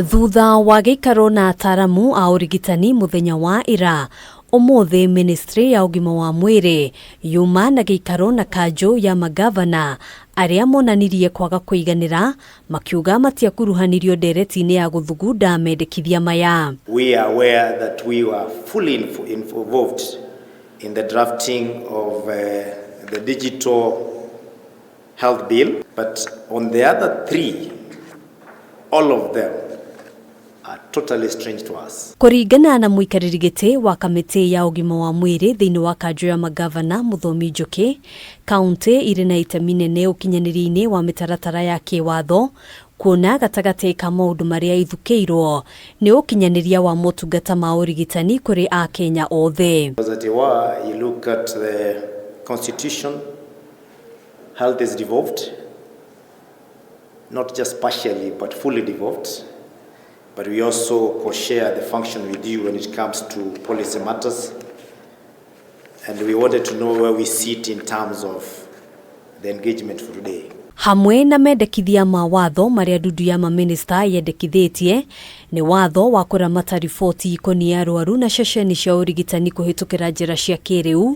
Thutha wa gĩikaro na ataramu a ũrigitani mũthenya wa ira, ũmũthĩ ministry ya ũgima wa mwĩrĩ yuma na gĩikaro na kanjũ ya magavana arĩa monanirie kwaga kũiganĩra makiuga matiakuruhanirio ndereti-inĩ ya gũthugunda mendekithia maya. We are aware that we were fully involved in the drafting of the digital health bill, but on the other three, all of them are totally strange to us. Kũringana na mũikarĩri gĩtĩ wa kamĩtĩ ya ũgima wa mwĩrĩ thĩinĩ wa kanjũ ya magavana Mũthomi Njũkĩ, kaũntĩ irĩ na itemi nene ũkinyanĩria-inĩ wa mĩtaratara ya kĩwatho, kuona gatagatĩ ka maũndũ marĩa ithukĩirwo nĩ ũkinyanĩria wa motungata ma ũrigitani kũrĩ Akenya othe. Because at were, you look at the constitution, health is devolved, not just partially, but fully devolved. But we also co-share the function with you when it comes to policy matters. And we wanted to know where we sit in terms of the engagement for today. Hamwe na mendekithia ma watho marĩa ndundu ya mamĩnĩsta yendekithĩtie nĩ watho wa kũramata riboti ikoniĩ arwaru na ceceni cia ũrigitani kũhĩtũkĩra njĩra cia kĩrĩu,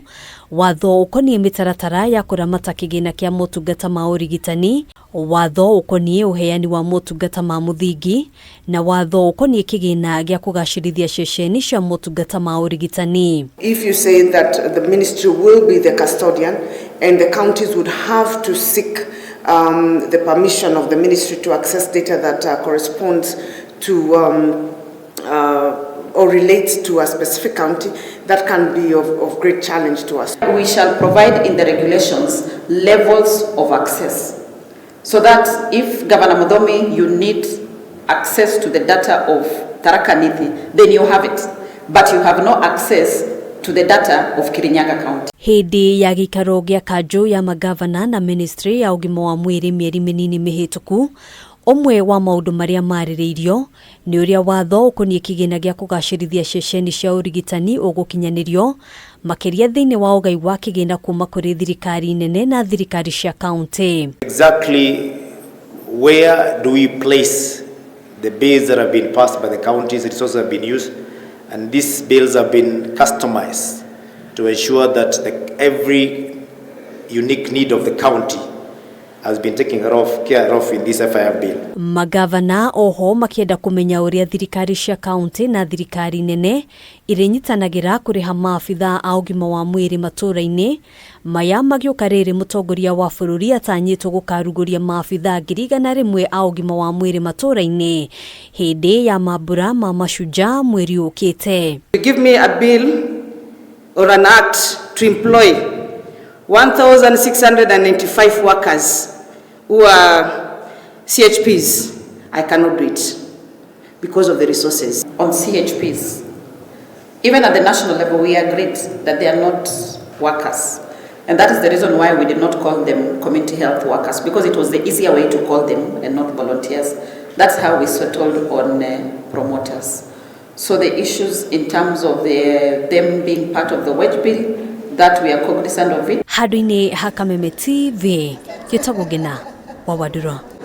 watho ũkoniĩ mĩtaratara ya kũramata kĩgĩna kĩa motungata ma ũrigitani, watho ũkoniĩ ũheani wa motungata ma mũthingi na watho ũkoniĩ kĩgĩna gĩa kũgacĩrithia ceceni cia motungata ma ũrigitani. If you say that the ministry will be the custodian and the counties would have to seek the permission of the ministry to access data that corresponds to or relates to a specific county, that can be of great challenge to us. We shall provide in the regulations levels of access so that if Governor Muthomi, you need access to the data of Tharaka Nithi, then you have it. But you have no access to the data of Kirinyaga County. Hĩndĩ ya gĩikaro gĩa kanjũ ya magavana na ministry ya ũgima wa mwĩrĩ mĩeri mĩnini mĩhĩtũku, ũmwe wa maũndũ marĩa marĩrĩirio nĩ ũrĩa watho ũkoniĩ kĩgĩna gĩa kũgacĩrithia ceceni cia ũrigitani ũgũkinyanĩrio makĩria thĩinĩ wa ũgai wa kĩgĩna kuma kũrĩ thirikari nene na thirikari cia kaunti. Exactly where do we place the bills that have been passed by the counties, resources have been used, and these bills have been customized to ensure that every unique need of the county has been taken care of in this FIF bill. Magavana oho makĩenda kũmenya ũrĩa thirikari cia kaunti na thirikari nene irĩnyitanagĩra kũrĩha maabitha a ũgima wa mwĩrĩ matũũra-inĩ maya magĩũka rĩrĩ mũtongoria wa bũrũri atanyĩtwo gũkarugũria maabitha 100,000 a ũgima wa mwĩrĩ matũũra-inĩ hĩndĩ ya mambura ma Mashujaa mweri ũkĩte. You give me a bill or an act to employ 1,695 workers who are CHPs. I cannot do it because of the resources. On CHPs, even at the national level, we agreed that they are not workers. And that is the reason why we did not call them community health workers, because it was the easier way to call them and not volunteers. That's how we settled on promoters. So the issues in terms of them being part of the wage bill, that we are cognizant of it. Handũ-inĩ ha Kameme TV, gĩtagwo Ngina wa Wandũrũ.